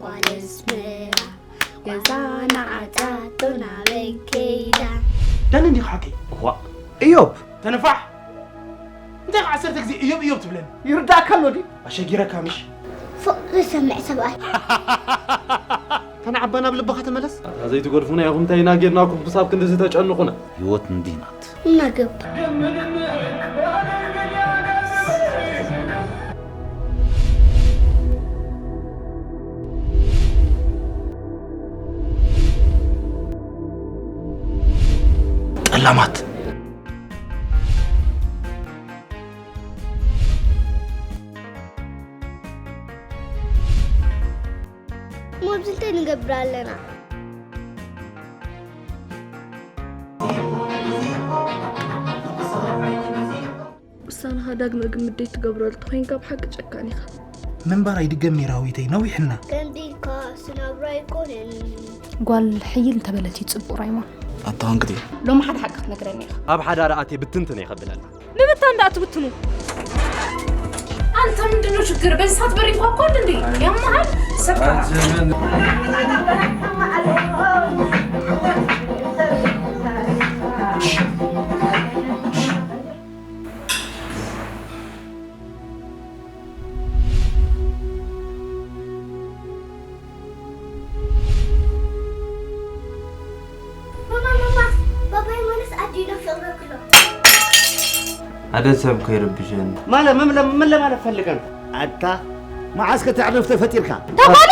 ጓል ኣስመራ ገዛና ዓጻቶ ናበይ ከይዳ? ዳኒ እንዲኻ ሓቀይ? እዋ። እዮብ! ተነፋሕ! እንታይ ከዓ ዓሰርተ ግዜ እዮብ እዮብ ትብለኒ? ይርዳእካ ኣሎ ድዩ? ኣሸጊረካ ምሽ? ፍቕሪ ዝሰምዕ ሰብኣይ። ተናዓባ ናብ ልብኻ ተመለስ። ኣታ ዘይትገድፉና ኢኹም፣ እንታይ ኢና ጌርናኩም ክሳብ ክንድዚ ተጨንቑና? ህይወት እንዲህ ናት። እናገባ። ጠላማት። እሞ ኣብዚ እንታይ ንገብር ኣለና? ውሳነኻ ዳግመ ግምት ዘይትገብረሉ ተኾይንካ ብሓቂ ጨካን ኢኻ። ምንባር ኣይድገም ሜራዊተይ፣ ነዊሕና። ከምዚ ኢልካ ስናብራ ኣይኮነን። ጓል ሕይል እንተበለት እዩ ጽቡቕ ራይሞን። ኣታ ሃንቅቲ። ሎሚ ሓደ ሓቂ ክትነግረኒ ኢኻ። ኣብ ሓዳር ኣትየ ብትንትን እየ ከብለላ። ምብታን ደኣ ትብትኑ። አንተ ምንድን ነው ችግር? በዚህ ሰዓት በር ይንኳኳል እንዴ? ያመሃል? ሰካ። ማማ፣ ማማ፣ ባባይ ማለት ኣዲና ፍቕሪ ክሎ። ሓደ ሰብ ከይረብሸኒ። ማለ-፣ ምን ለ-፣ ምን ለማለት ፈልገን? ኣታ፣ መዓስ ከተዕርፍ ተፈጢርካ? ተባለ?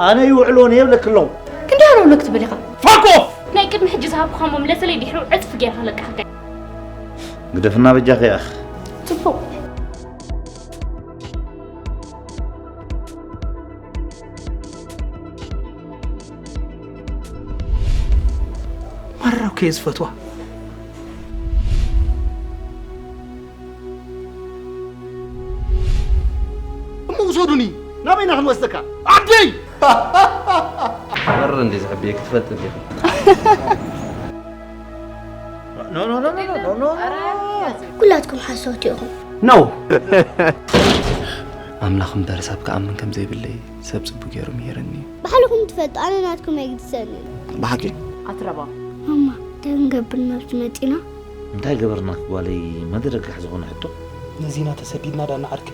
ኣነ ይውዕሎ ነየብለክሎም። ክንደይ ኣለውለክ ትብል ኢኻ? Fuck off! ናይ ቅድሚ ሕጂ ዝሃብኩኻ መምለሰለይ ድሕሩ ዕጽፊ ጌርካ ለቃሕካ። ግደፍና በጃኺ ኣኽ። ጽቡቕ። ማራ እኮ እየ ዝፈትዋ። እሞ ውሰዱኒ። ናበይና ክንወስደካ? ዓደይ! መር እንዲ ዝሕብየ ክትፈልጥ እንዲኻ። ኖ፣ ኖ፣ ኖ፣ ኖ፣ ኖ፣ ኖ፣ ኖ። ኩላትኩም ሓሰውቲ ኢኹም። ኖ። ኣምላኽ እምበርስ ኣብ ክኣምን ከም ዘይብለይ ሰብ ጽቡቕ ገይሩ ምሂረኒ እዩ። ባዕልኹም ትፈልጡ፣ ኣነ ናትኩም ኣይግድሰንን። ብሓቂ? ኣትረባ። ማማ፣ እንታይ ክንገብር ናብዚ መጺና? እንታይ ገበርና ጓለይ? መደረግጋሕ ዝኾነ ሕቶ? ነዚና ተሰዲድና ዳ ንዓርክ።